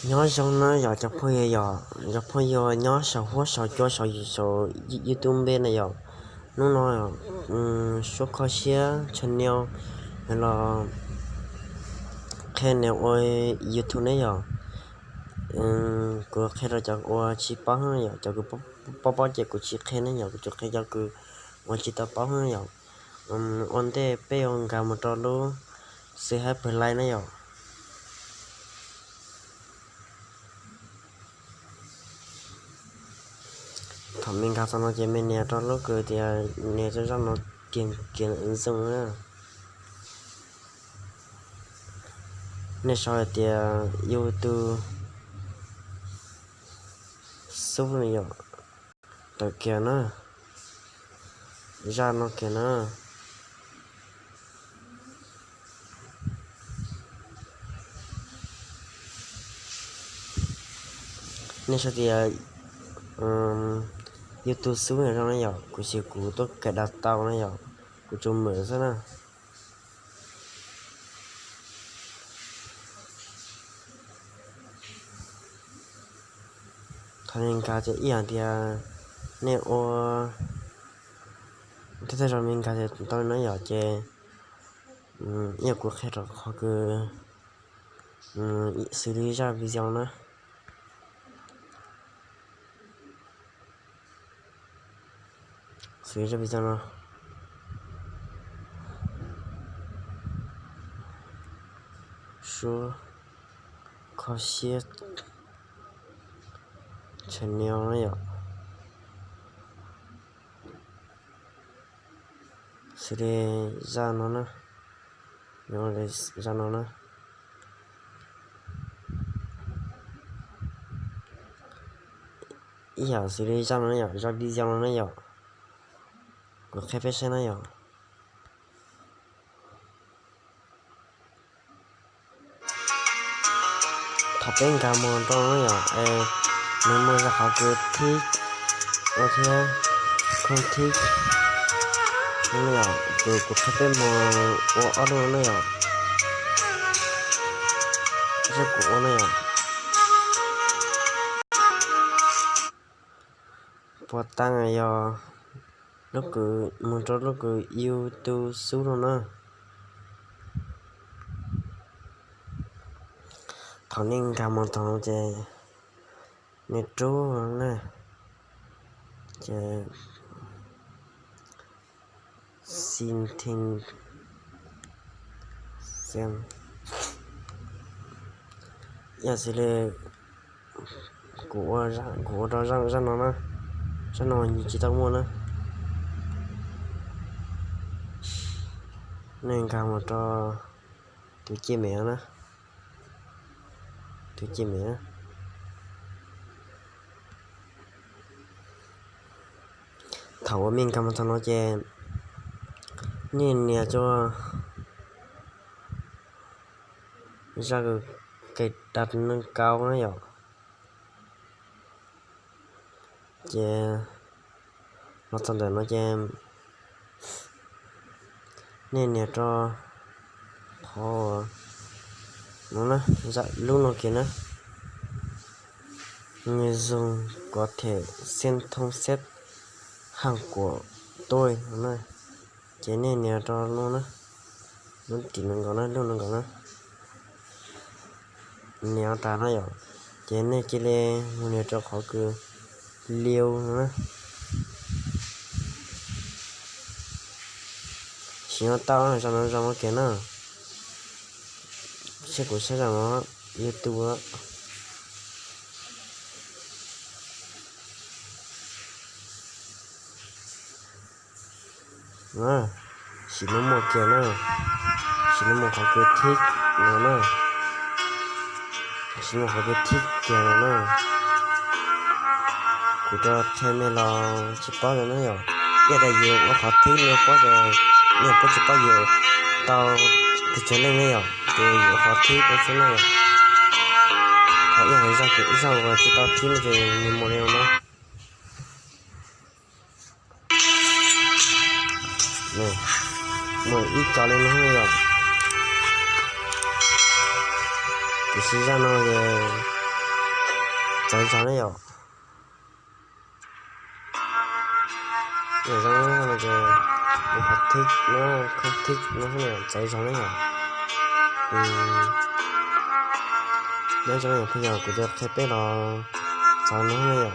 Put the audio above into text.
Nyob zoo na yom cov phooj ywg, yom cov phooj ywg nyob saum huab saum cua saum YouTube npe na yom. Hnub no Suab Kho Siab channel los qhia nws ua YouTube ne yom. Kuv qhia rau cov uas tsis paub na yom, cov kuv paub paub ces kuv tsis qhia ne yom, kuv tsuas qhia cov kws uas tsis tau paub na yom. Ua ntej peb yuav nkag mus rau lub xwb hab pawg lais na yom. Thaum me nkag txog no ces me nias rau lub kws tias nias rau zaj no kiag kiag zoo na. Nej sau hais tias YouTube xub na yom. Tawm kiag na, zaj no kiag na. Nej sau tias YouTube xub no zoo na yom, kuv xyuas kuv tuaj cài đặt tau na yom, kuv tsuas mượn xwb na. Thaum nej nkag ces ib yam tias nej ua, thiab tej zaum nej nkag ces tau na yom, ces ib yam kuv qhia rau qhov kws xws li zaj video na. Xws li zaj video no, Suab Kho Siab channel na yom. Xws li zaj no na, zaj no na. Ib yam xws li zaj no na yom, zaj video no na yom. Kuv qhia peb saib na yom. Thaum peb nkag mus rau no na yom, es nws muaj zaj qhov kws thib ua thiab khooj thib no na yom, ces kuv qhia peb mus ua ob lub no na yom. Zaj kuv ua na yom. Puas tau yog lub kws mus rau lub kws YouTube xub no na. Thaum nej nkag mus thaum no ces nej rub na, ces setting, yog xws li kuv ua rau zaj no na, zaj no nws tsis tau muaj na. Nej nkag mus rau tus cej mem na, tus cej mem na. Thaum uas nej nkag mus txog no ces nej nias rau zaj cài đặt nâng cao na yom. Ces los txog ntawm no ces nej nias rau qhov no na, lub no kiag na, người dùng có thể xem thông set hàng của tôi no na. Ces nej nias rau no na, lub tim no nkaus na, lub no nkaus na. Nias tas na yom, ces nej cia li mus nias rau qhov kws liu no na. Sim no tau, zaj no zoo no kiag na. Seb kuv saib zaj no YouTube. Sim no muaj kiag na, sim no muaj qhov kws thib no na, sim no qhov kws thib kiag no na. Kuv rau qhia nej los tsis paub na yom, ib yam tas yus ua qhov thib no paub ces, nej paub tsis paub yus tau tus tsawg leej ne yom, ces yus ua qhov thib no xwb na yom. Qhov ib yam zaj kws ib zaug uas tsis tau thib no ces nws mus li no na. Mus ib co li no yom. Tiam sis zaj no ces txawv zog ne yom. Zoo no ces mus qhov thib no, thib no xwb ne yom, txawv zog ne yom. Nyob zoo yom phooj ywg, kuv yuav qhia peb los txog no ne yom.